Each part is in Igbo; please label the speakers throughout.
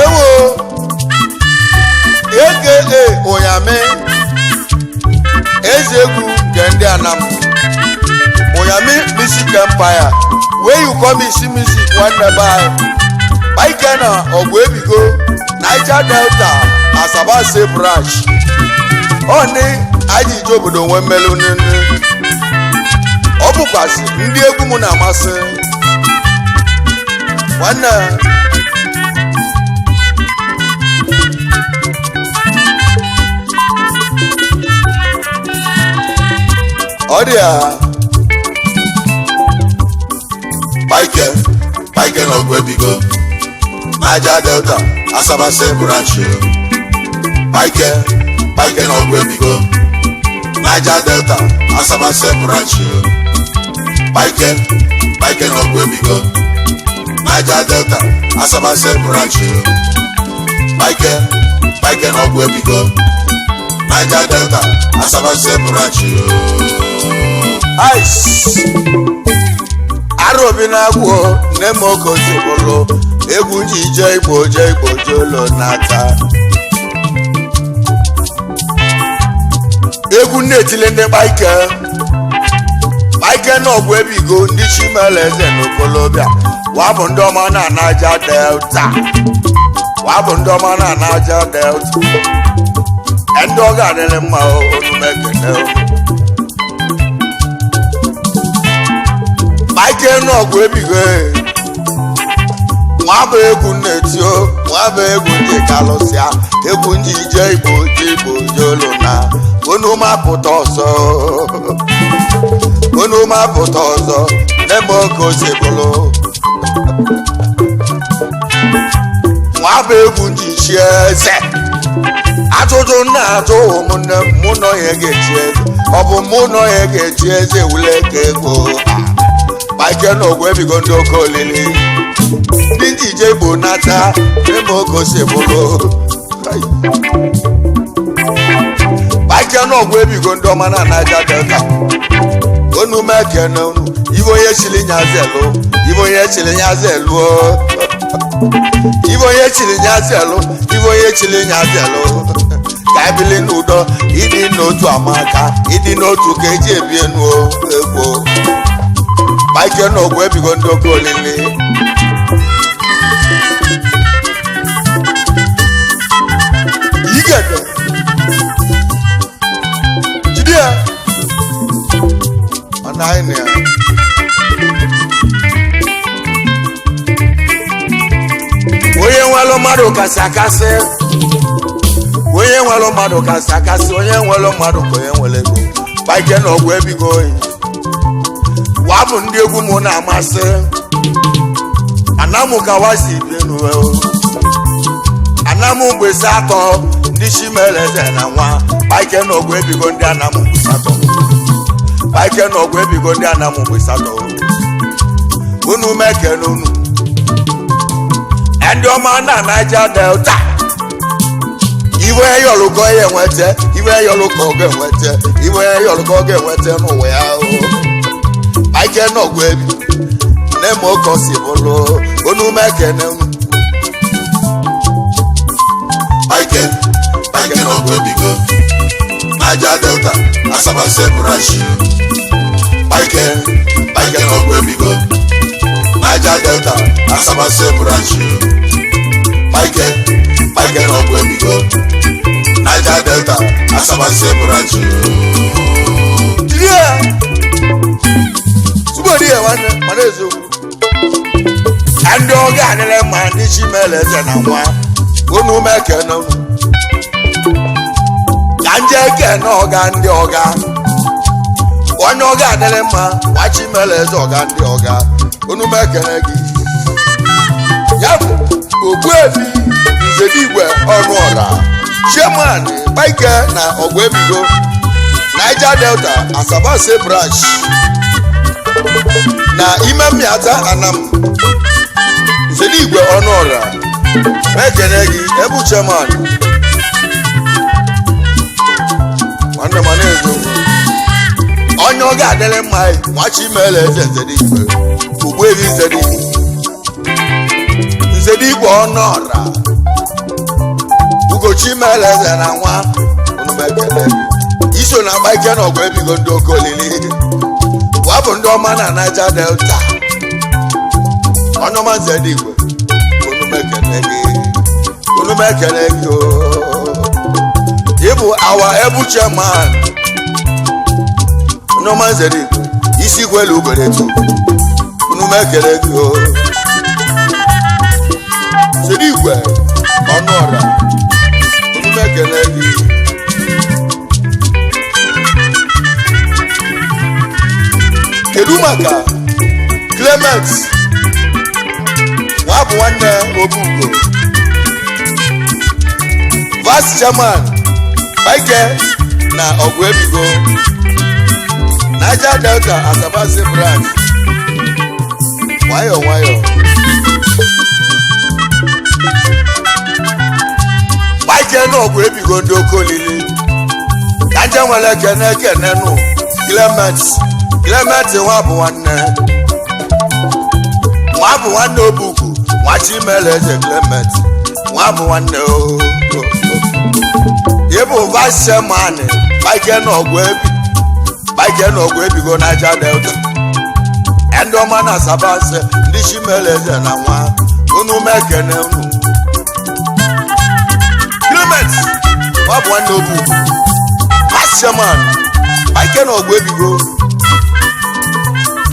Speaker 1: Ewo, aka Ụnyamị, eze egwu nke ndị Anam, Ụnyamị Music Empire, wey you come isi music nwanne be anyị. Mike na ọgwụ ebigo Niger Delta Asaba se branch ọ ndị anyị ji obodo nwee mmelụ nne. Ọ bụkwasị ndị egwu m na-amasị nwanne. Ọ dị ya.
Speaker 2: Mike, Mike na ọgwụ ebigo Niger Delta Asaba se branch. Mike, Mike na ọgwụ ebigo Niger Delta Asaba se branch. Mike, Mike na ọgwụ ebigo Niger Delta Asaba se branch. Mike, Mike na ọgwụ ebigo Niger Delta Asaba se branch.
Speaker 1: Ice arobi na-agwụ nne m okozi bụrụ egwu ji jee Igbo, jee Igbo, jee ụlọ n'aka egwu na-etile ndị kpaike kpaike na ọgwụ ebigo ndị chimele eze na okolobịa wa bụ ndị ọma na Niger Delta, wa bụ ndị ọma na Niger Delta, ndị ọ ga-adịrị mma onume ekene o. Mike n'ọgwụ ebigo nwa bụ egwu na-eti o, nwa bụ egwu ndị kalụsịa egwu ndị ije Igbo, je Igbo, je olu na unu mapụta ọzọ, unu mapụta ọzọ nne m oke ose bụrụ nwa bụ egwu ndị chi eze. Ajụjụ na-ajụ ụmụnne m, mụ na onye ga-echi eze, ọ bụ mụ na onye ga-echi eze wule ka ego. Mike na ogwu ebigo ndị oke olili ndị njije Igbo nata eme oge ose bụrụ. Mike na ogwu ebigo ndị ọma na Niger Delta, unu mekene unu ibe onye chiri nyazi elu, ibe onye chiri nyazi elu, ibe onye chiri nyazi elu, ibe onye chiri nyazi elu, ka ebili n'udo, ịdị n'otu amaka, ịdị n'otu ka eji ebi enu egwu. Mike na ogwu ebigo ndị oke olili. Igede jide ya, ọ na anyị na ya. Onye nwelụ mmadụ kasị akasị, onye nwelụ mmadụ kasị akasị, onye nwelụ mmadụ ka onye nwere ego. Mike na ogwu ebigo oyi wa bụ ndị egwu m na-amasị anamụ ka wa si bi n'uwe anamụ mgbesi atọ ndị chimeleze na nwa. Mike na ogwu ebigo ndị anamụ mgbesi atọ, Mike na ogwu ebigo ndị anamụ mgbesi atọ, unu mekene unu ndị ọma na Niger Delta. Iwe yọlụkọ ya enweta, iwe yọlụkọ ọ ga-enweta, iwe yọlụkọ ọ ga-enweta n'ụwa ya o. Mike na ọgwụ ebi nne m oke osi bụrụ onu mekene unu.
Speaker 2: Mike, Mike na ọgwụ ebigo Niger Delta Asaba se branch. Mike, Mike na ọgwụ ebigo Niger Delta Asaba se branch. Mike, Mike na ọgwụ ebigo Niger Delta Asaba se branch.
Speaker 1: Jiri ya tubodi ya nwanne, mana eziokwu ka ndị ọ ga-adịrị mma ndị chimele eze na nwa, unu mekene unu ka nje ekene ọga ndị ọga, onye ọ ga-adịrị mma nwa chimele eze ọga ndị ọga, unu mekene gị. Ya bụ Ogbuefi Nzedigwe Ọnụọra, chairman Mike na ọgwụ ebigo Niger Delta Asaba se branch na ime mmịata Anam. Nzedigwe Ọnụọra ekene gị ebu chairman nwanne m na-ezo onye ọ ga-adịrị mma nwa Chimele eze Nzedigwe, Ogbuefi Nzedigwe. Zedigwe ọnụọra Ugochi meleze na nwa onumekele gị. Iso na Mike na ọgụ ebigo ndị oke olili wabụ ndị ọma na Niger Delta. Ọnụọma Zedigwe, onumekele gị, onumekele gị ooo. Ịbụ awa ebu chairman. Ọnụọma Zedigwe, isi kwelu ugoretu, onumekele gị ooo. Zedigwe ọnụọra, onumekele gị. Kedu maka Clement nwa bụ nwanne Obugo, vice chairman Mike na ọgụ ebigo Niger Delta Asabasi branch. Nwayọ nwayọ, Mike na ọgụ ebigo ndị oke olili ka nje nwere ekene ekene nụ Clement. Clement nwa bụ nwanne, nwa bụ nwanne Obugu, nwa Chimele eze. Clement nwa bụ nwanne o ịbụ vice chairman Mike na ọgụ ebi Mike na ọgụ ebigo Niger Delta. Ndị ọma na Asaba nsị ndị Chimele eze na nwa unu mekene unu. Clement nwa bụ nwanne Obugu, vice chairman Mike na ọgụ ebigo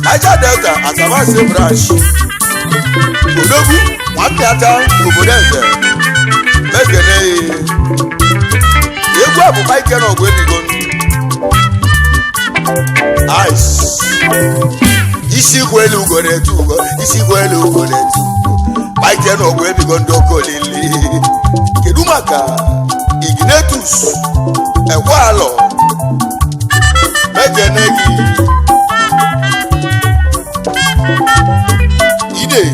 Speaker 1: Niger Delta Asaba branch. Odogwu nwapịata obodo eze mekene ya. Egwu a bụ Mike na ọgụ ebigo ice. Isi kwelu ugo na-etu ugo, isi kwelu ugo na-etu ugo. Mike na ọgụ ebigo ndị oke olili. Kedu maka Ignetus Ekwealọ? Mekene gị ide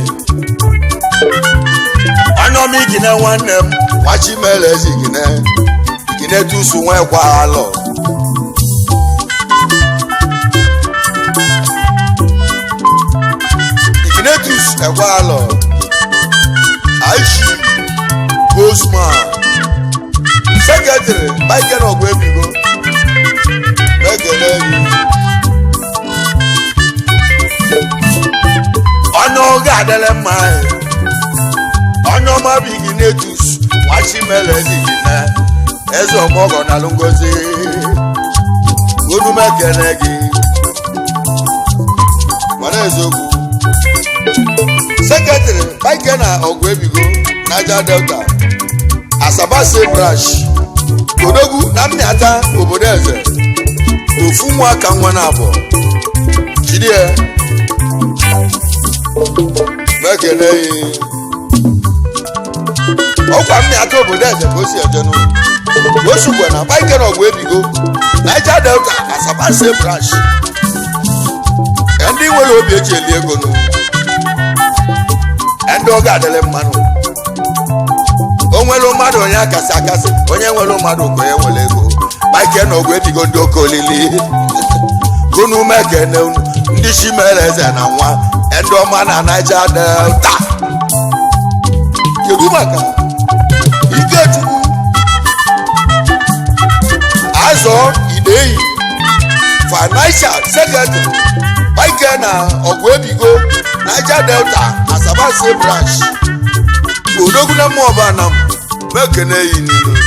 Speaker 1: anyọm igine nwanne m nwachimelezi igine Ignetus nwekwa alọ. Ignetus Ekwealọ, Aishi Bosman, secretary Michael ọgụ ebigo, mekele gị. Onye oge adịla mma, onye ọma bụ Ignetus nwachimelezi igine eze ọmọgọ na ngozi onumekene gị. Mana eziokwu, secretary Mike na ọgụ ebigo Niger Delta Asabasi branch, odogwu na mmịata obodo eze, ofu nwa ka nwa na abụọ chidie mekene ya. Ọkwa mmịata obodo eze ka o si eje n'ụlọ osukwe na Mike na ọgụ ebigo Niger Delta Asabasi branch. Ndị nwere obi eji eli ego nụ, ndị ọ ga-adịrị mmanụ. O nwere mmadụ onye akasị akasị, onye nwere mmadụ ka onye nwere ego. Mike na ọgụ ebigo ndị oke olili unu mekene unu ndị chimere eze na nwa ndị ọma na Niger Delta. Kedu maka Ikechukwu Azọ Ideyi, financial secretary Mike na ọgụ ebigo Niger Delta Asabasi branch, odogwu na mmụọba na mekene yi niile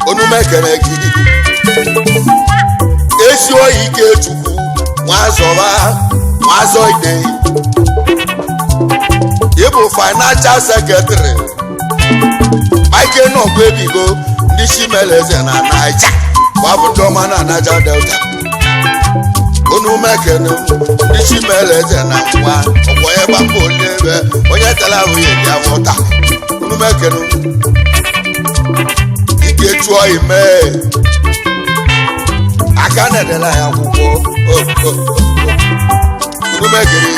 Speaker 1: onu mekene gị. Ezi oyi Ikechukwu nwazọba nwazọ Ideyi, ịbụ financial secretary Mike nọgụ ebigo ndị chimeleze na Naija, gbabụ ndị ọma na Niger Delta. Unu mekene ndị chimeleze na nwa ọkwọ ya gbapụ onye ebe onye tara ahụ ya eji afọ taa. Unu mekene ike chụọ ime aka na-edela ya akwụkwọ. O, o, o, o. Unu mekene.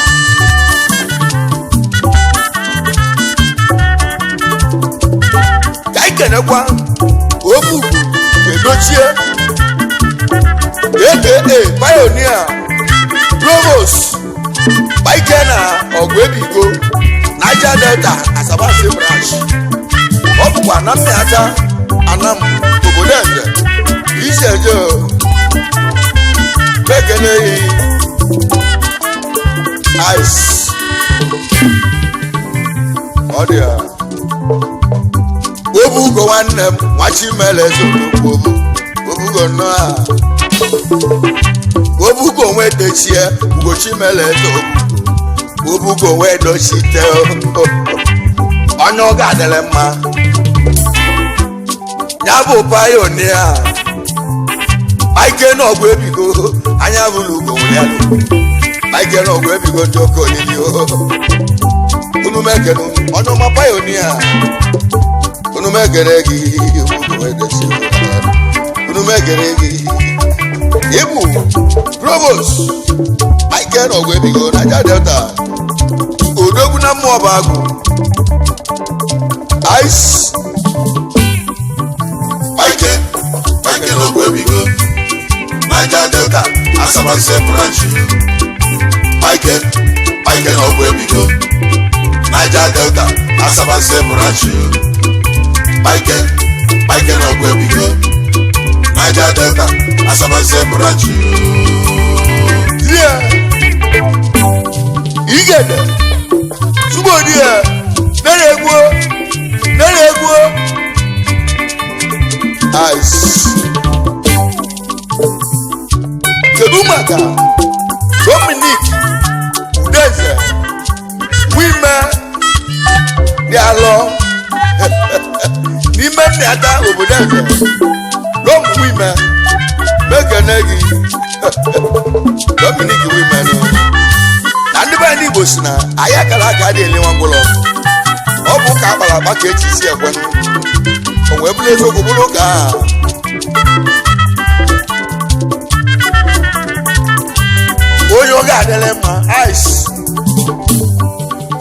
Speaker 1: Ka anyị kenekwa Obugu Edochie, aka Pioneer Provost Mike na ọgụ ebigo Niger. Delta Asaba State branch. Ọ bụkwa na Mmịata Anam obodo eze isi eje o. Mekene yi ice ọ dị ya. Obugo nwanne m nwachimele eze obu obugo nnọọ a. Obugo nwe dochie ugochimele eze obugo obugo nwe dochite onye ọ ga-adịrị mma. Ya bụ pionia ike n'ọgwụ ebigo anya bụrụ ugo nwere ya ike n'ọgwụ ebigo ndị oke olili unu mekene onye ọma pionia unu mekene gị obugo nwe dochie unu mekene gị ịbụ provost ike n'ọgwụ ebigo Niger Delta odogwu na mmụọ bụ agụ ice.
Speaker 2: Mike, Mike n'ọgwụ ebigo Niger Delta Asaba State branch. Mike, Mike n'ọgwụ ebigo Niger Delta Asaba State branch. Mike, Mike n'ọgwụ ebigo Niger Delta Asaba State branch.
Speaker 1: Yeah. Igede Sugbodi ẹ nere egwu nere egwu ice. Kedu maka Dominic Udeze Wime dị alọ n'ime Mmịata obodo eze Dom Wime mekene gị Dominic Wime nọ na ndị be ndị Igbo si na anyị akara aka dị ele nwa ngwụlọ ọ bụ ụka akpara akpa ka eji isi ekwenụ o wee bụrụ eziokwu bụrụ ụka a. Onye ọ ga-adịrị mma ice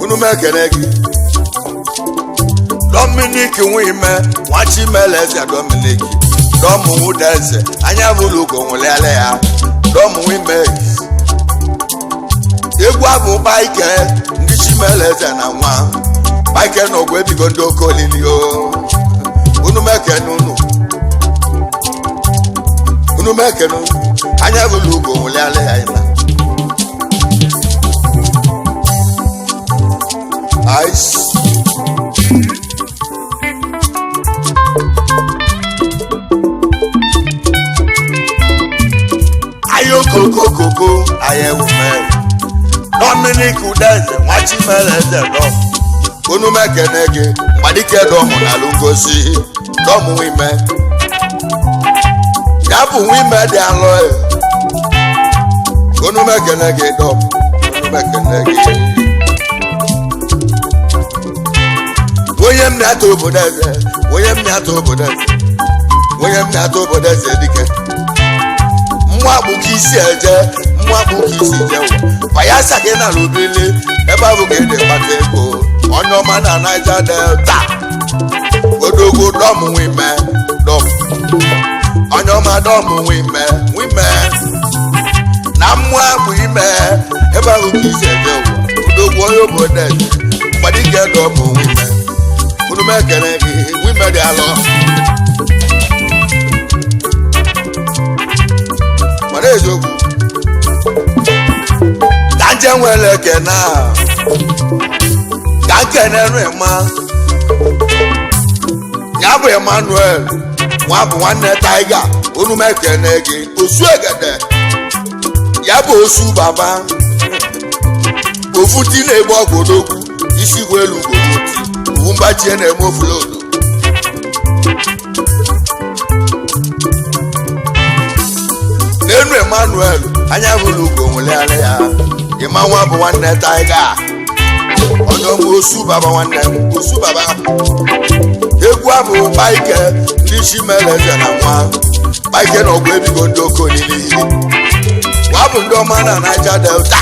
Speaker 1: unu m ekene gị Dominic Nwime nwachimele eze Dominic Dọmụwude eze anya bụrụ ugo nwụlịala ya Dọm Nwime egwu abụ Mike ndị chimele eze na nwa Mike na ọgwụ ebigo ndị oke olili o unu m ekene unu unu m ekene unu anya bụrụ ugo nwụlịala ya ịna ice. Ayokokokoko ayẹwo mẹ́rin Dominic Udeze nwachimele eze dọm unu mekene gị mgbadike dọmụ na alụngosi dọm nwime ya bụ nwime dị alọ e. Unu mekene gị dọm unu mekene gị onye m na-ata obodo eze onye m na-ata obodo eze onye m na-ata obodo eze dike nwa bụ ka isi eje nwa bụ ka isi je bayelsa gị na obele ebe ahụ ka ị na-ekpata ego onye ọma na Niger Delta odogwu dọm nwime dọm onye ọma dọm nwime nwime na mmụọ bụ ime ebe ahụ ka isi eje ụwa odogwu onye obodo eze mgbadike dọm nwime unu m ekele gị nwime dị alọ mana eziokwu ka nje nwere ekene a ka nkene nụ ịma ya bụ Emmanuel nwa bụ nwanne Tiger unu m ekene gị osu egede ya bụ osu baba ofu ti na-egbu ọgwụ odogwu isi gwu elu ugogbo ti owu mgbachie na-eme ofulodo n'enu Emmanuel anya bụrụ ugo nwụlịara ya ịma nwa bụ nwanne Tiger onye ọma osu baba nwanne m osu baba egwu abụ Mike ndị chimere eze na nwa Mike na ọgwụ ebigo ndị oke olili nwa bụ ndị ọma na Niger Delta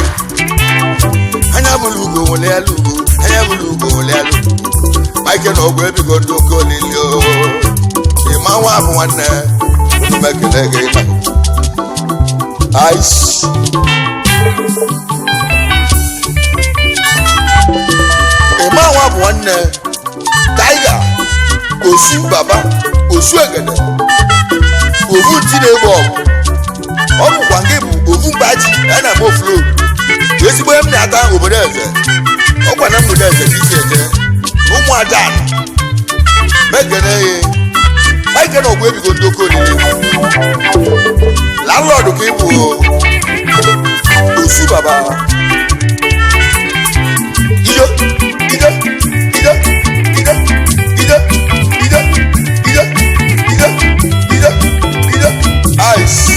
Speaker 1: anya bụrụ ugo nwụlịara ugo anya bụrụ ugo nwụlịara ugo Mike na ọgwụ ebigo ndị oke olili o ịma nwa bụ nwanne mekele gị na ice. Ịma nwa bụ Nwanne Tiger Osu Baba Osu Egede ovu ntị na-egbu ọgụ ọ bụkwa nke bụ ovu mgbaji ya na moflo ezigbo m na-ata obodo eze ọkwa na mgbede eze ka isi eje na ụmụ aja mekene ya Mike na ọgwụ ebigo ndị oke olili landlord ka ị bụ Osu Baba ijo ijo ijo ijo ijo ijo ijo ijo ijo ijo ice.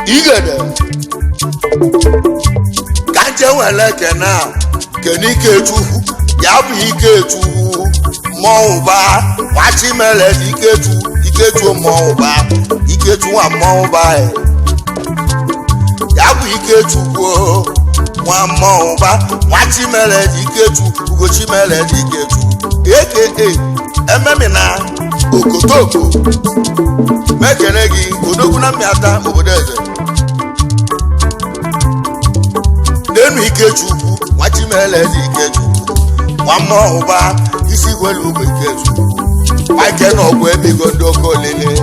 Speaker 1: Igede ka nche nwere kene a kene Ikechukwu ya bụ Ikechukwu mmọnwụ ba nwachimele dị Ikechu Ikechu mmọnwụ ba Ikechu nwa mmọnwụ ba ya bụ Ikechukwu nwa mmọnwụ ba nwachimele dị Ikechu Ugochimele dị Ikechu aka ememina okotoko mekene gị odogwu na mmịata obodo eze n'enu Ikechukwu nwachimele dị Ikechukwu nwa mmọnwụ ba isi gwelu ugo Ikechukwu Mike na ọgwụ ebigo ndị oke olile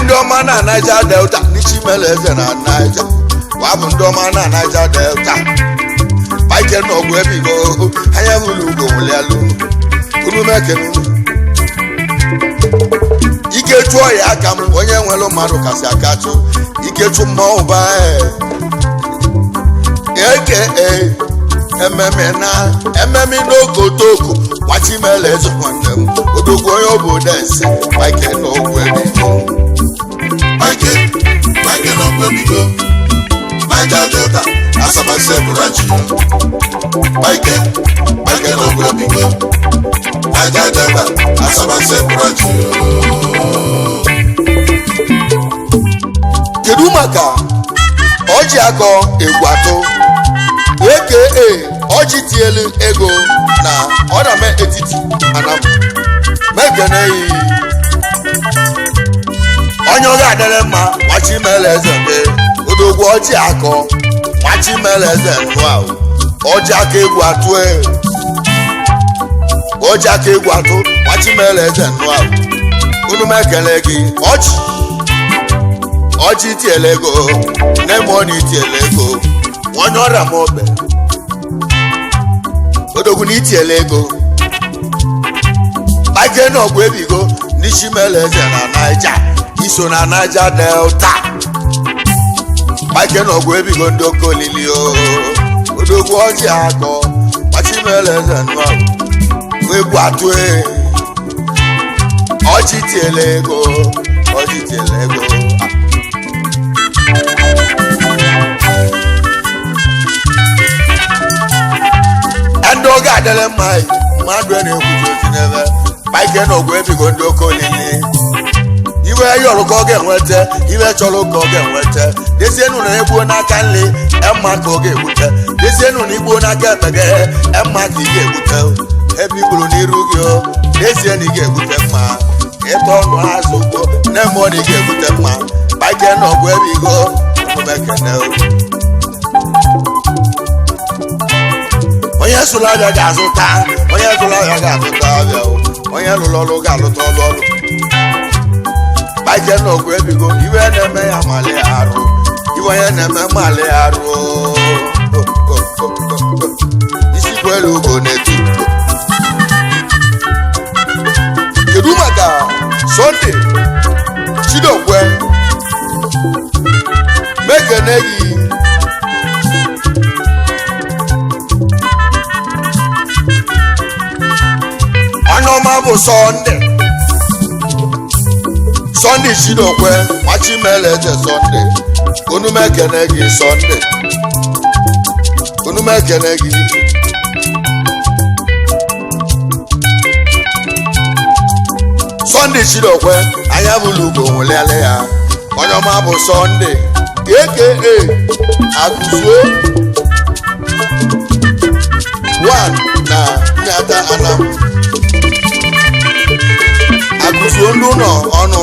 Speaker 1: ndị ọma na Niger Delta n'Ichimele eze na Niger wa bụ ndị ọma na Niger Delta Mike na ọgwụ ebigo anya bụrụ ugo nwụlịalụ unu mekene unu Ikechu ọya aka m onye nwere mmadụ kasị akachụ Ikechu mmọnwụ ba aka ememe na ememe n'okotoko nwachimele eze nwanne m odogwu onye obodo eze Mike na ọgwụ ebigo
Speaker 2: Mike Mike na ọgwụ ebigo Niger Delta Asaba Branch Mike Mike na ọgwụ ebigo Niger Delta Asaba Branch.
Speaker 1: Kedu maka ọjị akọ egwu atụ aka ọjị tielu ego na ọrame etiti anam mekeneyi onye ọ ga-adịrị mma nwachimele eze mbe odogwu ọjị akọ nwachimele eze nnụ ahụ ọjị aka egwu atụ ọjị aka egwu atụ nwachimele eze nnụ ahụ unu mekele gị ọjị ọjị tiele ego nne m ọ na itiele ego onye ọrịa m ogbe odogwu na itiele ego Mike na ọgwụ ebigo n'Ichimele eze na Niger iso na Niger Delta Mike na ọgwụ ebigo ndị oke olili o odogwu ọjị akọ Nwachimele eze nnụ egwu atụ ọjị tiele ego ọjị tiele ego. Ndị oge adịrị mma mmadụ na-ekwuzi ozi n'ebe Mike na ọgwụ ebigo ndị oke olili iwe yọrọ ka ọ ga-enweta iwe chọrọ ka ọ ga-enweta dezienu na egbuo n'aka nri ema ka ọ ga-egbute dezienu na igbuo n'aka ekpe gị ema ka ị ga-egbute ebe igburu n'iru gị o dezie na ị ga-egbute mma ịtọ ọnụ azụ ugbo nne mmụọ na ị ga-egbute mma Mike na ọgwụ ebigo omekene onye sụrụ abịa ga-azụta onye zụrụ abịa ga-azụta abịa onye lụrụ ọrụ ga-alụta ọrụ ọrụ Mike na ọgwụ ebigo iwe na-eme ya mali arụ iwe onye na-eme mali arụ isi kwelu ugo na-eti. Kedu maka Sunday Chidokwe mekene gị onye ọma bụ Sunday Sunday Chidokwe nwachimele eze Sunday onumekene gị Sunday onumekene gị Sunday Chidokwe anya bụlụ ugo nwụlịala ya onye ọma bụ Sunday aka akụzuo 1 na Nyata Anam. Akụzuo ndị ụlọ ọnụ.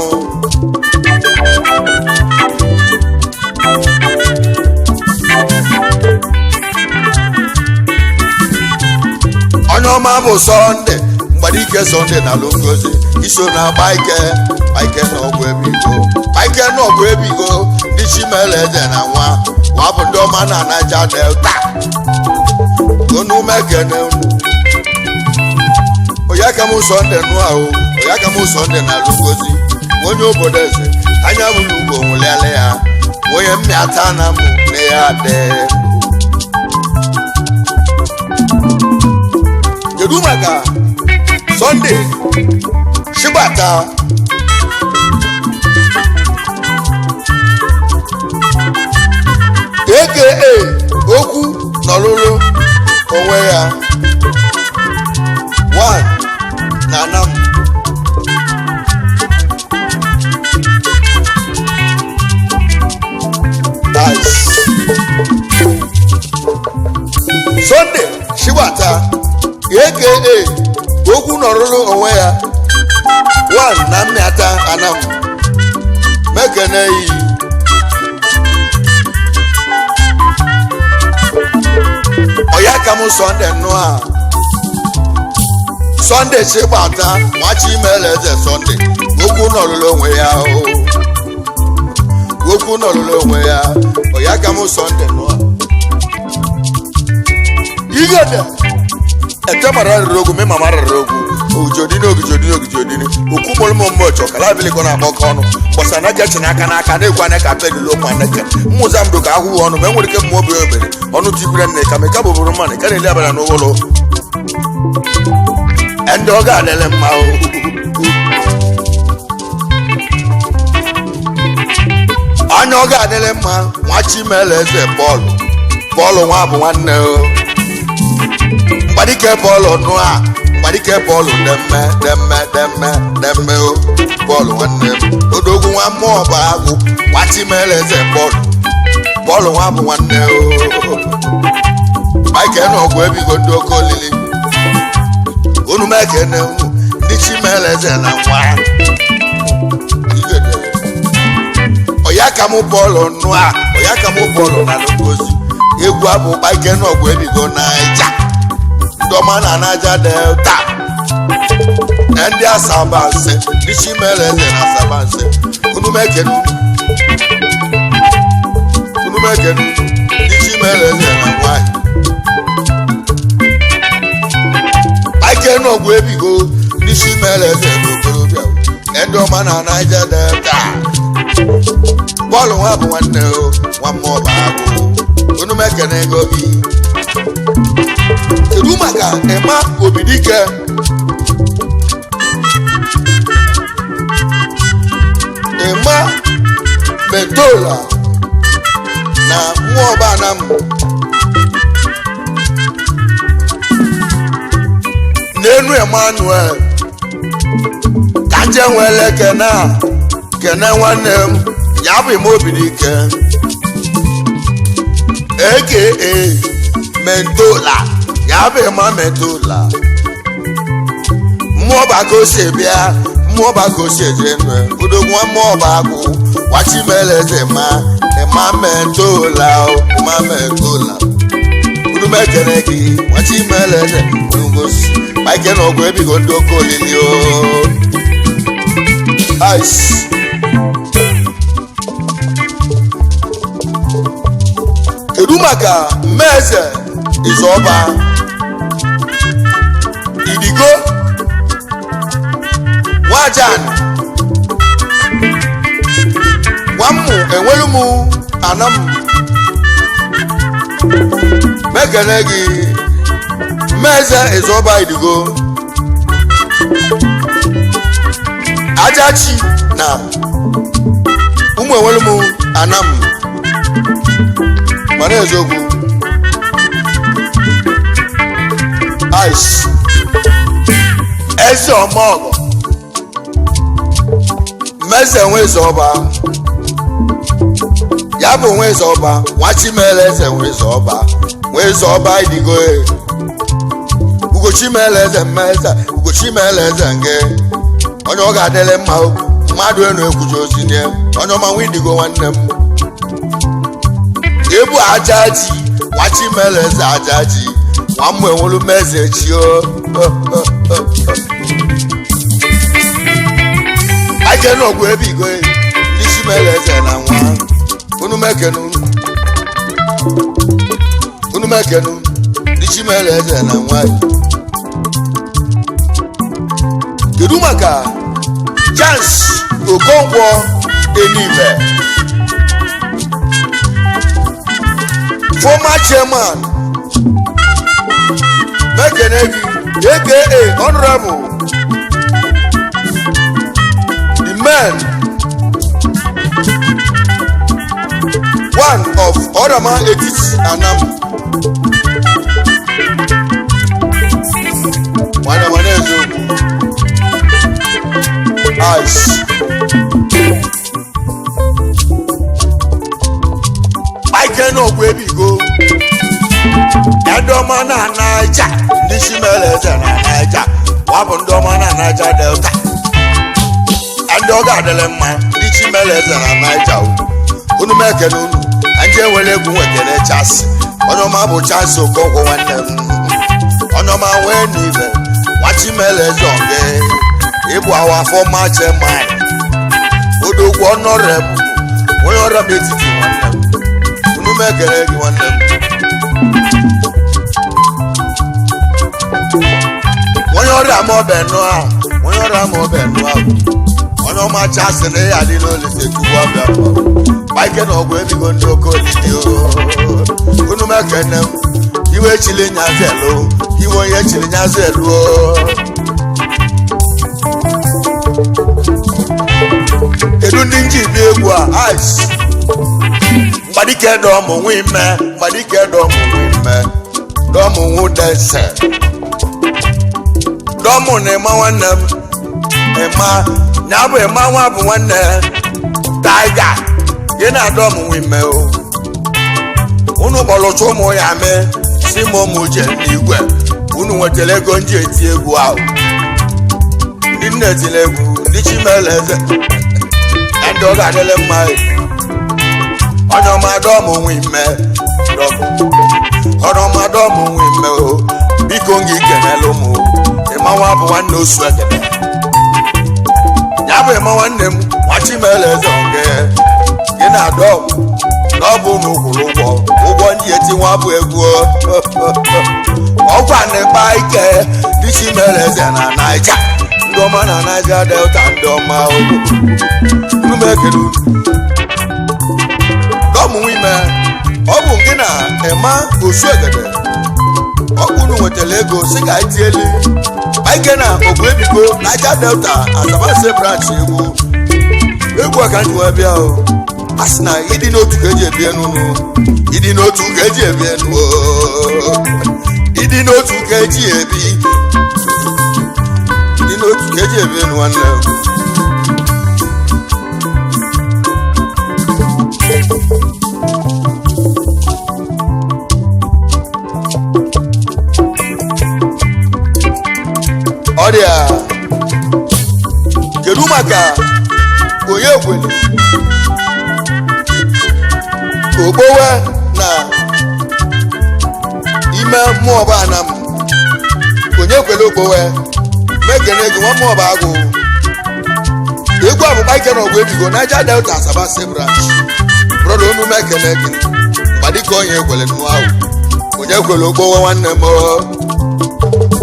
Speaker 1: Onye ọma bụ Sọnde Mgbadike, Sọnde na Longozi iso na Gbaike, Gbaike na ọgwụ ebigo, Gbaike na ọgwụ ebigo. Ndị Chimele eze na nwa wa bụ ndị ọma na Niger Delta. Unu mekene unu. Onye ka m Sọnde nụ ahụ, onye ka m Sọnde na Longozi, onye obodo eze anya m n'ugbo nwụlịala ya, onye mmịata na mụ na ya dị. Kedu maka Sọnde Shibata? Aka okwu nọlụlụ onwe ya 1 na Anam. Nice. Sunday Shibata, aka okwu nọrụrụ onwe ya 1 na Mmịata Anam, mekene yi. Ọya ka m Sunday nụ a, Sunday Shibata, nwachi imele eze. Sunday okwu nọrụrụ onwe ya o, okwu nọrụrụ onwe ya. Ọya ka m Sunday nụ a, igede ete mara rere ogwu mi mama rere ogwu ojodini ogijodini ogijodini okwu mụrụ m mmọchọ kala abilikọ na akpọkọ ọnụ gbọsa na jechi n'aka n'aka na-egwu anya ka pelulu ụmụ aneke mmụza mdo ka ahụhụ ọnụ ma enwere ike mmụọ obi obere ọnụ tikwure nne ka meka bụbụrụ mmanụ ka na-eli abala n'ụlọ ndị ọ ga-adịrị mma o. Anya ọ ga-adịrị mma. Nwa Chimele eze bọọlụ, bọọlụ nwa bụ nwanne o. Mgbadike bọọlụ nụ a, Mgbadike bọọlụ demme demme demme demme o. Bọọlụ nwanne m, odogwu nwa mmụọ bụ agwụ. Nwa Chimele eze bọọlụ, bọọlụ nwa bụ nwanne o. Mike na ọgwụ ebigo ndị oke olili unu mekene unu ndị Chimele eze na nwa igede. Ọya ka mụ bọọlụ nụ a, ọya ka mụ bọọlụ na ngozi egwu abụ Mike na ọgwụ ebigo Naija, ndị ọma na Naija Delta na ndị Asaba nse, ndị Chimele eze na Asaba nse. Unu mekene unu, unu mekene unu ndị Chimele eze na nwanyị. Ike n'ọgwụ ebigo ndị Chimele eze na okorobịa ndị ọma na Naija Delta. Bọọlụ nwa bụ nwanne o, nwa mmụọ bụ agụ. Unu mekene ego gị. Kedu maka Emma Obidike? Emma Mendola na nwa ọba Anam n'enu. Emmanuel ka nje nwere kene a kene nwanne m ya bụ Ime Obidike, aka Mendola, ya bụ Emma Mendola. Mmụọ bụ aka ose bịa, mmụọ bụ aka ose eje nụ. Odogwu mmụọ bụ agụ wachimele eze ma Emma Mendola o, Emma Mendola, unu mekene gị. Wachimele eze ngosi Mike na ọgwụ ebigo ndị oke olili o. Ice. Kedu maka Mmeze Izọba Idigo Nwajan Nwammụ enwelu m anam mekene gị. Mmeze Izọba Idigo Ajachi na ụmụ enwelu m anam mana eziokwu. Ice eze ọmọgọ mmeze nweze ọba ya bụ nweze ọba nwachimele eze nweze ọba nweze ọba Idigo e. Ugochimele eze mmeze, Ugochimele eze nge. Onye ọ ga-adịrị mma o, mmadụ enu ekwuchi ozi nye onye ọma nwa Indigo nwanne m. Ebu aja ji nwachimeleze aja ji nwa mmụ enwelu meze chi o. Ike na ọgwụ ebigo ndị chimeleze na nwa unu mekenu unu mekenu ndị chimeleze na nwa. Kedu maka Chance Okonkwo Enibe, former chairman mekene gị, aka honorable the man one of Orama Etiti Anam. Nwanne m eziokwu ice Mike n'ogwu ebigo ndị ọma na Naija, ndị Chimeleze na Naija wabụ ndị ọma na Naija Delta, ndị ọ ga-adịrị mma, ndị Chimeleze na Naija o. Unu mekene unu ndị enwere egwu nwekene chasị. Onye ọma bụ Chance Okonkwo nwanne m, onye ọma nwee n'ibe nwa Chimeleze oge ịbụ awa former chairman odogwu honorable onye ọrịa m etiti nwanne m. Unu mekene gị nwanne m. Onye ọrịa ma ọbẹ nụ a, onye ọrịa ma ọbẹ nụ a, onye ọma chasị na ya adị n'olise chukwu ọbịa mike na ọgwụ ebigo ndị oke olili o. Unu mekene m iwe chili nyazi elu iwe onye chili nyazi elu o. Kedu ndị nji bi egwu a ice mgbadike dọmụ nwa ime mgbadike dọmụ nwa ime dọmụ nwudese dọmụ na ịma nwanne m ịma ya bụ ịma nwa bụ nwanne taiga gị na dọmụ nwa ime o. Unu kpọrọcha ụmụ ya mee si m ụmụ je n'igwe unu nwetara ego nji eti egwu ahụ ndị nne etiri egwu ndị Chimeleze na ndị ọ ga-adịrị mma. Onye ọma dọmụ nwa ime onye ọma dọmụ nwa ime o, biko ngị kenela ụmụ ịma nwa bụ nwanne osu ekene ya bụ ịma nwanne m nwa Chimeleze oge gị na dọm na ọ bụ na ụkwụrụ ụgwọ ụgwọ ndị eti nwa bụ egwu ọgwa na-ekpa ike ndị Chimeleze na Naija ndị ọma na Naija Delta ndị ọma unu dọmụ ime ọ bụ gị na ịma osu egede ọkpụrụ nwetara ego si ka etieli ike na ogwu ebigo Naija Delta Asaba branch egwu egwu a ka m ji wee bịa o. A sị na ịdị n'otu ka eji ebi enu nụ, ịdị n'otu ka eji ebi enu o, ịdị n'otu ka eji ebi, ịdị n'otu ka eji ebi enu nwanne m. Ọrịa kedu maka onye kwere ogbowe na ime mmụọ bụ anam onye kwere ogbowe mekene gị nwa mmụọ bụ agụ egwu abụba ike na ọgwụ ebigo Niger Delta Asaba si branch brọda onu mekene gị mgbadike onye kwere nnụ ahụ onye kwere ogbowe nwanne m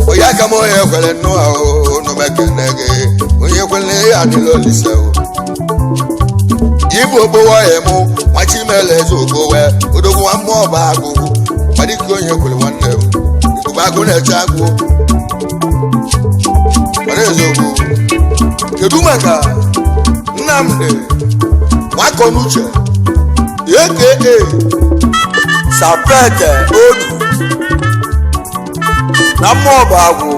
Speaker 1: onye aka m onye kwere nnụ ahụ onu mekene gị onye kwere ya adịla olise o. Ibu ogbowe ọhịa mụ nwa Chimeleze ogbowe odogwu nwa mmụọ bụ agụ mgbadike onye kwere nwanne m ebube agụ na-eche agụ ọra eziokwu. Kedu maka Nnamdi Nwakonuche aka Sapete Odu na mmụọ bụ agwụ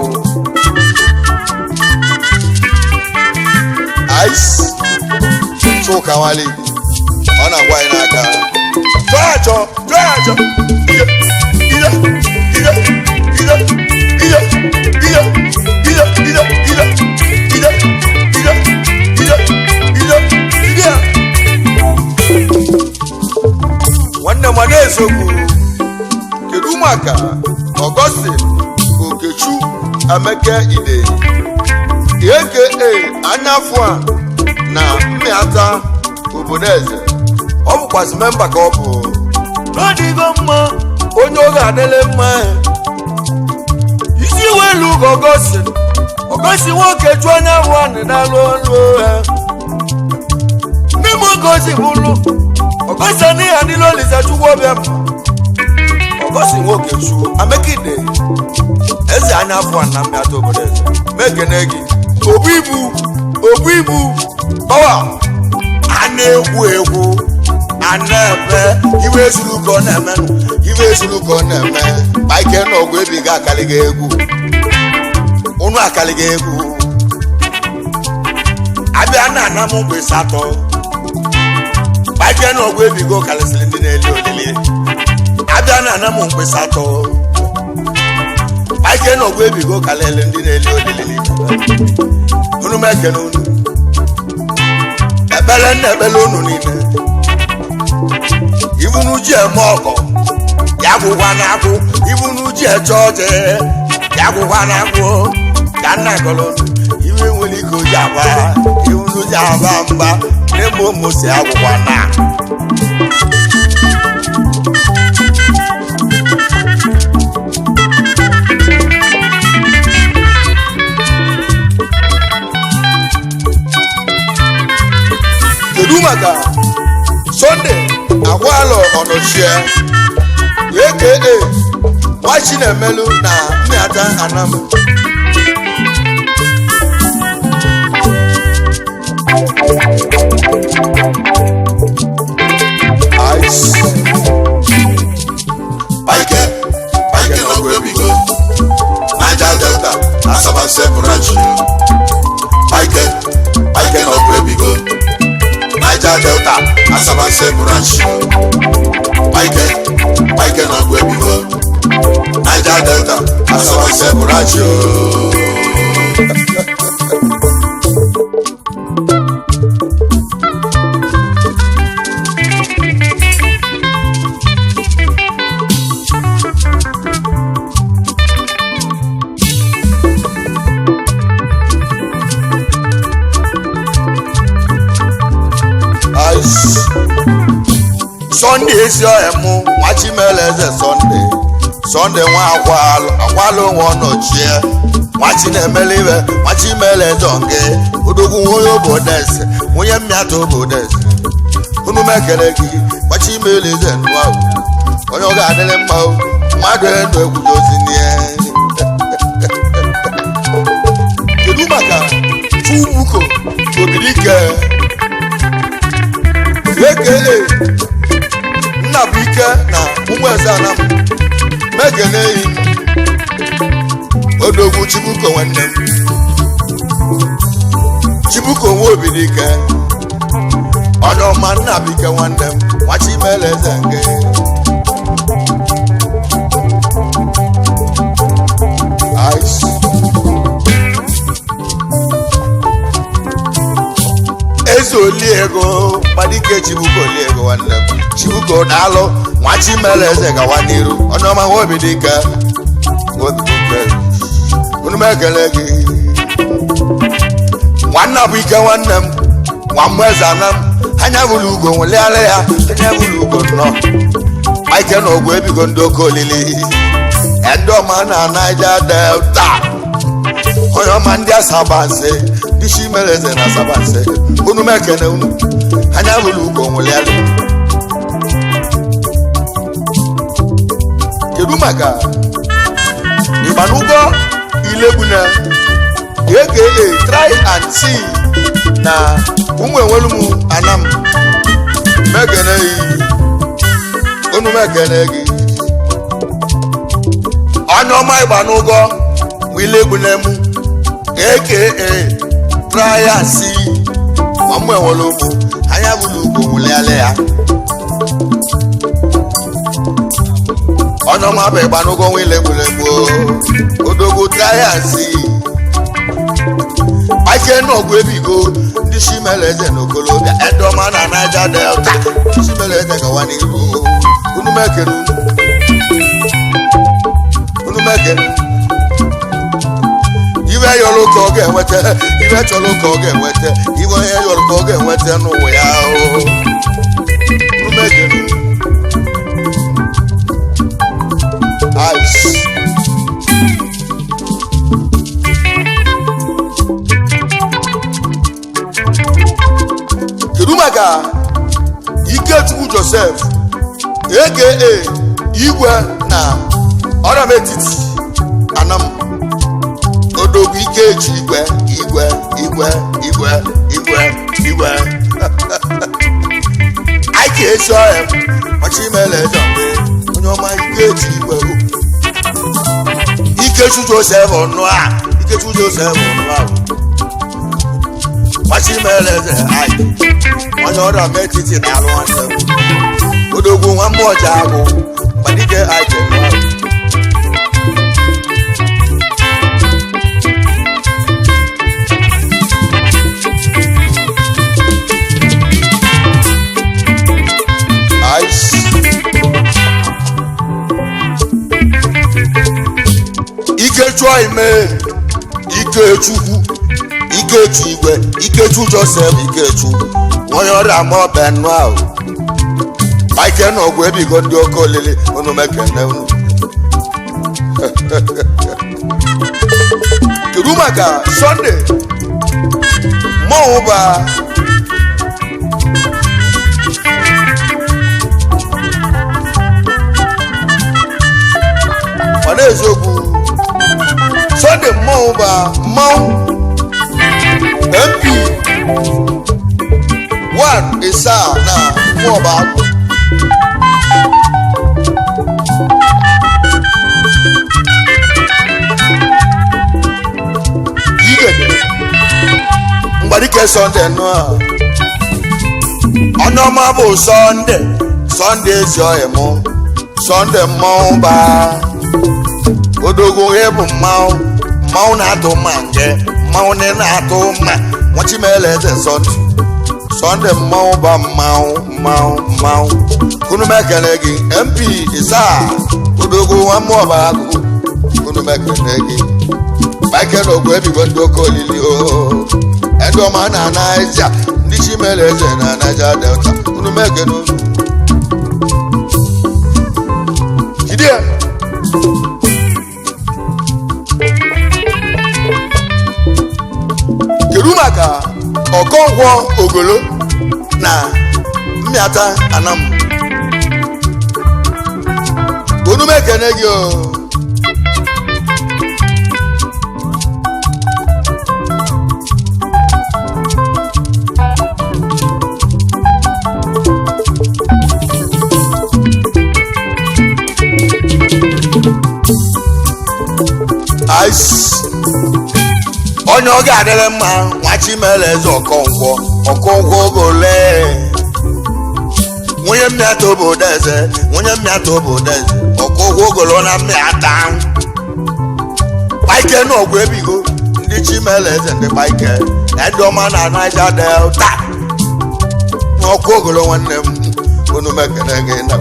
Speaker 1: ice Chuka Nwale ọ na-agwa anyị n'aka chọọ achọ chọọ achọ ije ije ije ije ije ije ije ije ije ije. Eziokwu. Kedu maka Augustine Okechu Emeke Ide, aka Anyafua na Mmiata obodo eze? Ọ bụkwazi member ka ọ bụ n'ọdịgo mma, onye oge adịla mma. Isi welu ugo Augustine, Augustine nwoke ju anyanwụ anị n'alụ ọlụ ha n'ime oge bụlụ Augustine n'ihe adịla Olisa Chukwu ọbịa mma. Augustine nwoke chu Amekide, eze anya afọ na Mmiata obodo eze, mekene gị. Obu ibu, obu ibu ọwa
Speaker 2: A na-egwu egwu, a na-eme iwe ezuru ka ọ na-eme,
Speaker 1: Iwe ezuru ka ọ na-eme. Mike na ọgwụ ebighị akalighị egwu, ụnụ akalighị egwu.
Speaker 2: Abịa na ana m mgbe satọ, Mike na ọgwụ ebigo karịsịrị ndị na-eli olili. Abịa na ana m mgbe satọ, Mike na ọgwụ ebigo karịrị ndị na-eli olili. Unu m ekene unu, ekpere nna ekpere unu niile. Ibunu ji eme ọgọ ya gwụkwa na-akwụ, ibunu ji eche ọjị ya gwụkwa na-akwụ ka nna gọrọ unu. Iwe nwere ike oji agba, ibunu ji aba mba n'ebe ụmụ si agwụkwa na.
Speaker 1: Kedu maka Sunday Agwalọ Ọnọchie, aka Nwachinemelu na Mmiata Anam? Ice.
Speaker 2: Mike, Mike na ọgwụ ebigo Niger Delta Asaba Branch. Mike, Mike na ọgwụ ebigo Niger Delta Asaba Branch. Mike, Mike na ọgwụ ebigo Niger Delta Asaba Branch ooo.
Speaker 1: Ice. Sunday ezi ọhịa mụ Nwachimele eze Sunday, Sunday nwa akwalụ akwalụ onwe ọnọchie, Nwachinemele ibe Nwachimele eze onge odogwu, onye obodo eze, onye Mmiata obodo eze, unu mekele gị. Nwachimele eze nụa, onye ọ ga-adịrị mma o, mmadụ enu ekwudozi n'ihe. Kedu maka Chukwuko Obirike, aka Nnabuike na Ụmụeze Anam? Mekene yi odogwu Chibuko nwanne m, Chibuko nwa Obirike, onye ọma, Nnabuike nwanne m, Nwachimele eze nke Ice. Eze Oliego Gbadike, Chibuko Oliego nwanne m, Chibuko daalụ, Nwachimele eze, gawa n'iru, onye ọma, nwa Obidike, nwa Obidike, unu m ekele gị. Nwanna bụ ike nwanne m, nwa mmụ eze ana m anya bụrụ ugo nweliara ya, anya bụrụ ugo nnọọ. Mike na ogwu ebigo ndị oke olili, ndị ọma na Niger Delta, onye ọma, ndị Asabanse, ndị Chimereze na Asabanse, unu m ekene unu, anya bụrụ ugo nweliara. Kedu maka Ịgbanugo Ilegbuna, aka Try and See na ụmụ enwelu m Anam? Mekene yi, unu mekene gị, onye ọma, Ịgbanugo Ilegbuna m, aka Try and See ma mụ enwere ụmụ anya bụrụ ugo nwụlịala ya. Onye ọma bụ Ịgbanugo nwa Ilegbulegbu, odogwu, Try and See. Ike n'ọgwụ ebigo ndị Chimeleze na okolobịa edoma na Niger Delta, Chimeleze gawa n'iru. Unu mekene unu. Unu mekene. Ibe yọrọ ka ọ ga-enweta, ibe chọrọ ka ọ ga-enweta, ibe onye yọrọ ka ọ ga-enweta n'ụwa ya o. Unu mekene unu. Ice. Kedu maka Ikechukwu Joseph aka Igwe na Ọram Etiti Anam Odogwu Ikechi Igwe Igwe Igwe Igwe Igwe Igwe anyị ga-esi ọhịa ọchịmele eze onye ọma Ikechi Igwe o. Ikechukwu Joseph ọnụ a Ikechukwu Joseph ọnụ a ọchịmele eze anyị onye ọrụ m etiti na-alụ nwanne m odogwu nwa mmụọ ji agụ mgbadike anyị nụ. Ice. Ikechukwu ime Ikechukwu Ikechu Igwe Ikechukwu Joseph Ikechukwu onye ọrụ ama ọbẹ nnu ahụ Mike na ọgwụ ebigo ndị oke olili unu mekene unu. Kedu maka Sunday mmọnwụ ba ọ na-eziokwu Sunday mmọnwụ ba mmanwụ MP 1 ịsa na mmụọba agụ. Igede mgbadike Sunday nụ a ọnụọma bụ Sunday Sunday ezi ọhịa mụ Sunday mmọnwụ ba odogwu ịbụ mmanwụ mmanwụ na-atụ mma nje mmanwụ na-atụ mma nwachimele eze Sunday Sunday mmanwụ ba mmanwụ mmanwụ mmanwụ kunu mekene gị MP ịsa odogwu nwa mmụọba agụ kunu mekene gị Michael Ogwu ebigo ndị oke olili o ndị ọma na Naija ndị chimere eze na Naija Delta unu mekene unu jide ya. Kedu maka Okonkwo Ogolo na Mmịata Anam unu mekene gị o. Ice. Onye ọ ga-adịrị mma nwa Chimere eze Okonkwo Okonkwo Ogole nwunye mmịata obodo eze nwunye mmịata obodo eze Okonkwo Ogolo na mmịata Mike na ọgwụ ebigo ndị Chimere eze ndị Mike ndị ọma na Niger Delta Ọkụ Ogolo nwanne m unu mekene gị na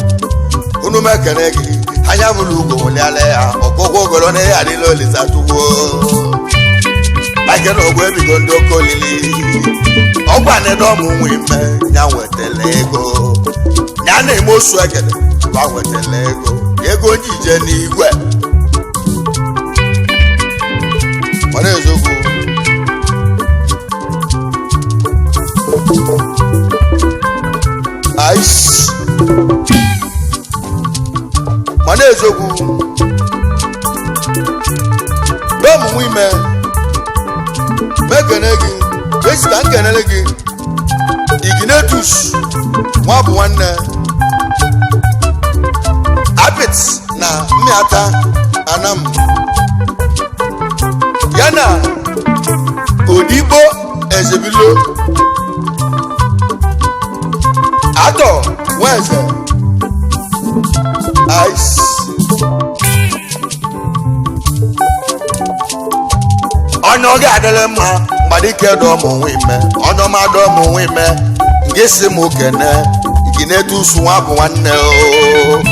Speaker 1: unu mekene gị anya bụrụ ugo weliala ya Okonkwo Ogolo na ya adịla olisa tuwo Mike na ọgwụ ebigo ndị oke olili ọgwa na ọmụ nwe ime ya nwetara ego ya na-eme osu ekele gwa nwetara ego ego njije n'igwe mana eziokwu ice mana eziokwu n'ọmụ nwe ime mekene gị esi ka m kenele gị Iginetus nwa bụ nwanne Apit na Mmịata Anam ya na Odigbo Ezebilo Atọ Nweze Ice. Onye ọ ga-adịrị mma mgbadike dọmụ nwe ime onye ọma dọmụ nwe ime gị si m kene Iginetu usu nwa bụ nwanne o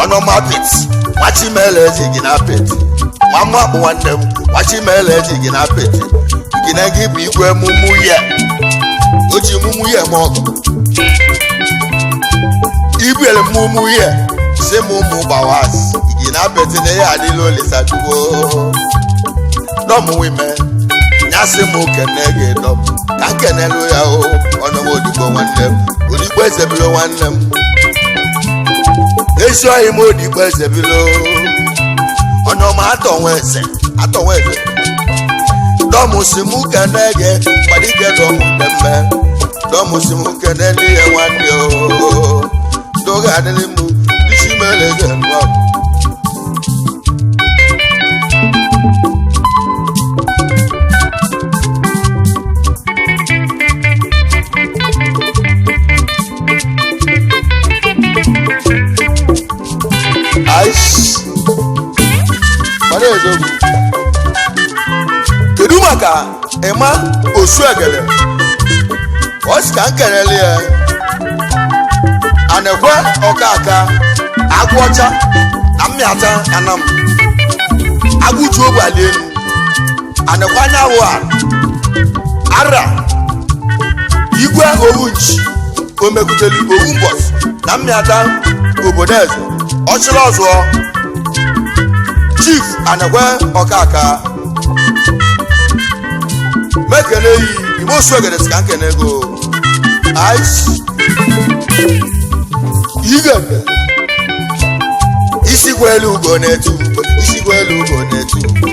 Speaker 1: ọnụọma peti nwachimele eze igina peti nwa mma bụ nwanne m nwachimele eze igina peti igine gị bụ igwe mumu ye o ji mumu ye ma ọgụ igwere mumu ye si m ụmụ gbawas igina peti na ya adịla olisa chukwu dọm wime nyasị m kene gị dọm ka nkenelu ya o ọnụm odigbo nwanne m odigbo ezebilo nwanne m ezi oyi m odigbo ezebilo ọnụm atọnwa eze atọnwa eze dọm si m kene gị kpadike dọm demme dọm si m kene ndị ya nwanne o ndoge adịrị m isi mere eze nnọọ. Ice. Mana eziokwu. Kedu maka ịma osu egele? Ọ sị ka m kelele ya. Anekwe ọkaka agwụ ọcha na mmịata anam. Agwụju ogbe ali elu. Anekwe anyanwụ a. Ara. Igwe owu nchi. O mekuteli owu mbọsị na mmịata obodo eze. Ọchịrị ọzụọ. Chief Anekwe ọkaka mekene yi igbo osu egede sị ka nkene ego ice igebe isigwe elu ugo na-etu ugbo isigwe elu ugo na-etu ugbo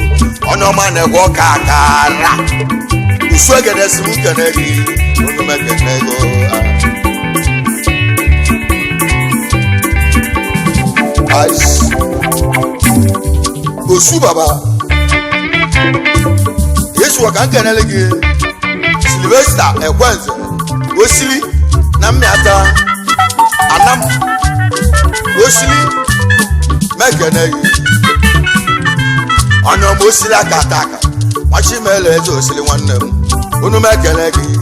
Speaker 1: ọnụọma na-ekwe ọka akara usu egede si m kene gị unu mekene ego ice osu baba yesu wa ka nkenele gị Silvester Ekwenze osili na mmịata anam osili mekene gị onye ọma osili aka ata aka nwachimele eze osili nwanne m unu mekene gị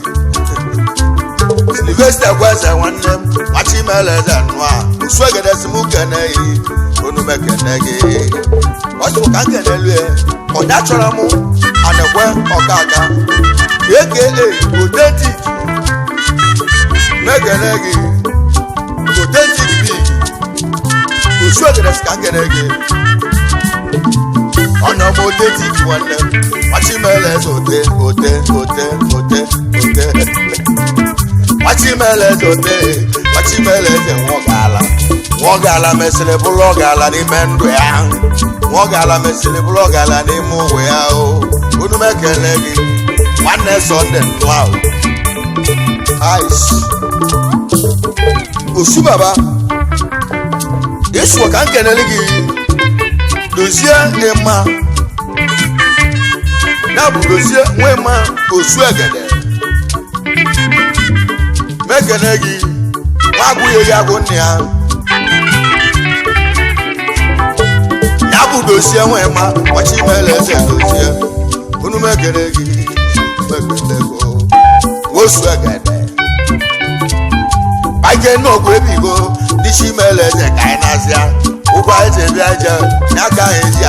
Speaker 1: Silvester Ekwenze nwanne m nwachimele eze nụa osu egede si m kene gị unu mekene gị ọsụ ka nkenelu ya ọnya chọrọ mụ anekwe ọkaka aka authentic mekene gị authentic big osu egede si ka nkene gị onye ọma authentic nwanne m nwachimele eze ote ote ote ote ote nwachimele eze ote nwachimele eze nwa ọgala mesịrị bụrụ ọgala n'ime ndụ ya nwa ọgala mesịrị bụrụ ọgala n'ime ụwa ya o unu m ekele gị nwanne sọnde nnụ ahụ ice osu baba yesu ka nkenele gị dozie ịma ya bụ dozie nwa ịma osu egede mekene gị nwa agwụghị ya agwụ nne ya ya bụ dozie nwa ịma ọchị mele eze dozie unu mekene gị mekene gị nwosu egede ike n'ọgwụ ebigo ndị chi mele eze ka anyị na-azịa ụgwọ anyị ji bịa je ya ka anyị ji